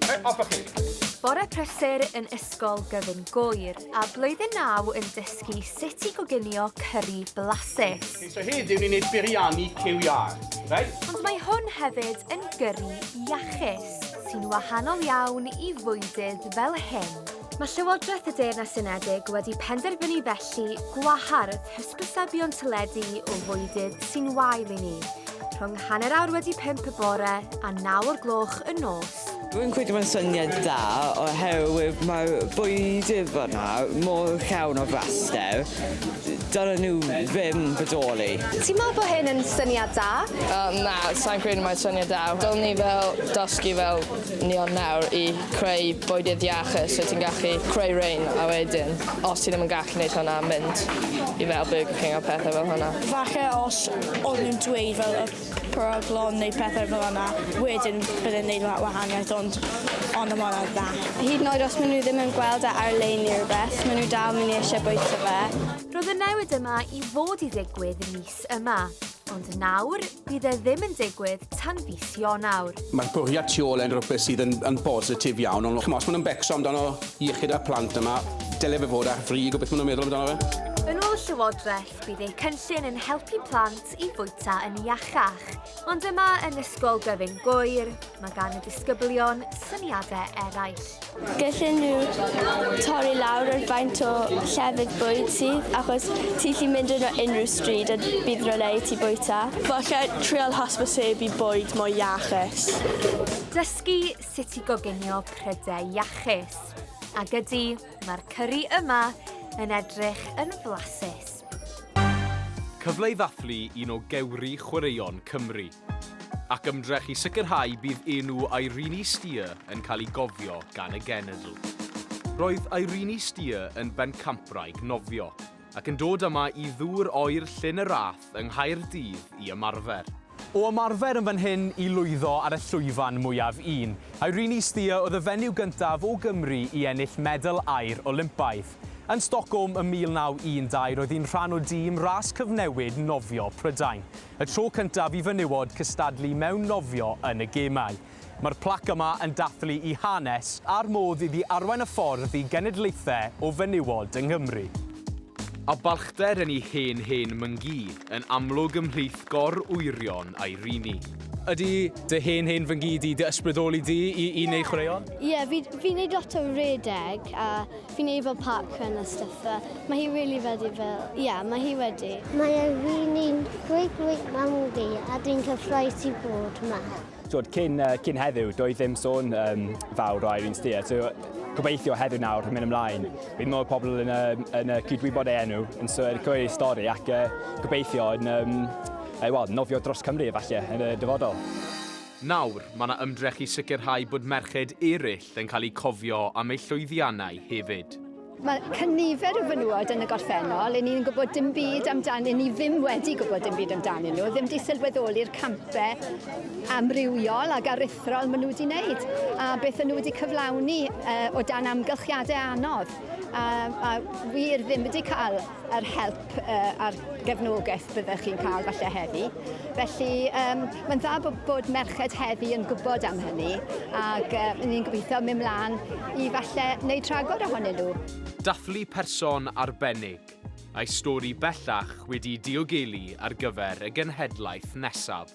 Hey, off â chi. Bore prysur yn Ysgol Gyfun Gŵyr a blwyddyn naw yn dysgu sut i goginio cyri blasus. Okay, so heddiw ni'n neud biryani cyw iâr, reit? Ond mae hwn hefyd yn gyri iachus, sy'n wahanol iawn i fwydydd fel hyn. Mae Llywodraeth y Deyrnas Unedig wedi penderfynu felly gwahardd hysbysebion teledu o fwydydd sy'n wael i ni, rhwng hanner awr wedi pump y bore a naw o'r gloch y nos. Rwy'n credu mae'n syniad da oherwydd mae'r bwydydd fyna mor llawn o fraster, dylen nhw ddim bodoli. Ti'n meddwl bod hyn yn syniad da? Uh, na, sa'n credu mae'n syniad da. Dylwn ni fel dysgu fel ni ond nawr i creu bwydydd iachus so ti'n gallu creu rhain a wedyn os ti ddim yn gallu gwneud hwnna mynd i fel Burger King a pethau fel hwnna. Falle os oedd nhw'n dweud fel y peryglon neu pethau fel yna, wedyn bydde'n neud wahaniaeth ond ond am hwnna na. Hyd yn oed os maen nhw ddim yn gweld e ar-lein neu rhywbeth, maen nhw dal mynd i eisiau bwyta fe. Roedd y newid yma i fod i ddigwydd mis yma, ond nawr bydd e ddim yn digwydd tan fis Ionawr. Mae'r bwriad tu ôl e'n rhywbeth sydd yn, yn bositif iawn, ond ch'mo' os ma' nhw'n becso amdano iechyd y plant yma, dyle fe fod ar frig o beth ma' nhw'n meddwl amdano fe. Yn ôl y Llywodraeth, bydd eu cynllun yn helpu plant i fwyta yn iachach. Ond yma yn Ysgol Gyfun Gŵyr, mae gan y disgyblion syniadau eraill. Gallen nhw torri lawr ar faint o llefydd bwyd sydd, achos ti'n gallu mynd yn unrhyw stryd a bydd rhywle i ti bwyta. Falle trial hysbysebu bwyd mwy iachus. Dysgu sut i goginio prydau iachus. Ac ydy, mae'r cyri yma yn edrych yn flasus. Cyfle i ddathlu un o gewri chwaraeon Cymru. Ac ymdrech i sicrhau bydd enw Irene Steer yn cael ei gofio gan y genedl. Roedd Irene Steer yn bencampwraig nofio, ac yn dod yma i ddŵr oer Llyn y Rhath yng Nghaerdydd i ymarfer. O ymarfer yn fan hyn i lwyddo ar y llwyfan mwyaf un, Irene Steer oedd y fenyw gyntaf o Gymru i ennill medal aur Olympaidd. Yn Stockholm ym 1912 roedd hi'n rhan o dîm ras cyfnewid nofio Prydain. Y tro cyntaf i fenywod cystadlu mewn nofio yn y gemau. Mae'r plac yma yn dathlu i hanes a'r modd iddi arwain y ffordd i genedlaethau o fenywod yng Nghymru. A balchder yn ei hen hen myngi yn amlwg ymhlith gor-wyrion Irene. Ydy dy hen hen fyngi di dy ysbrydoli di i i wneud chwaraeon? Ie, fi fi'n neud lot o redeg a Fi'n neud fel park run a stuff a mae hi really wedi fel, ie, yeah, mae hi wedi. Mae Irene great great mam fi a dwi'n cyffroes i bod yma. Twod, cyn, uh, cyn heddiw, doedd ddim sôn um, fawr o Irene Steer. So, gobeithio heddiw nawr yn mynd ymlaen. Bydd mwy o pobl yn, uh, yn uh, cydwybod ei enw, yn clywed ei stori ac uh, gobeithio yn um, uh, well, nofio dros Cymru efallai yn y dyfodol. Nawr, mae 'na ymdrech i sicrhau bod merched eraill yn cael eu cofio am eu llwyddiannau hefyd. Mae cynifer o fenywod yn y gorffennol, 'yn ni'n gwybod dim byd amdanyn ni ddim wedi gwybod dim byd amdanyn nhw, ddim wedi sylweddoli'r campau amrywiol ag aruthrol maen nhw wedi wneud, a beth o'n nhw wedi cyflawni uh, o dan amgylchiadau anodd. A, a wir ddim wedi cael yr help uh, a'r gefnogaeth byddech chi'n cael falle heddi. Felly um, mae'n dda bod, bod merched heddi yn gwybod am hynny ac uh, ni'n gobeithio mynd mlaen i falle wneud rhagor ohonyn nhw. Dathlu person arbennig, a'i stori bellach wedi diogelu ar gyfer y genhedlaeth nesaf.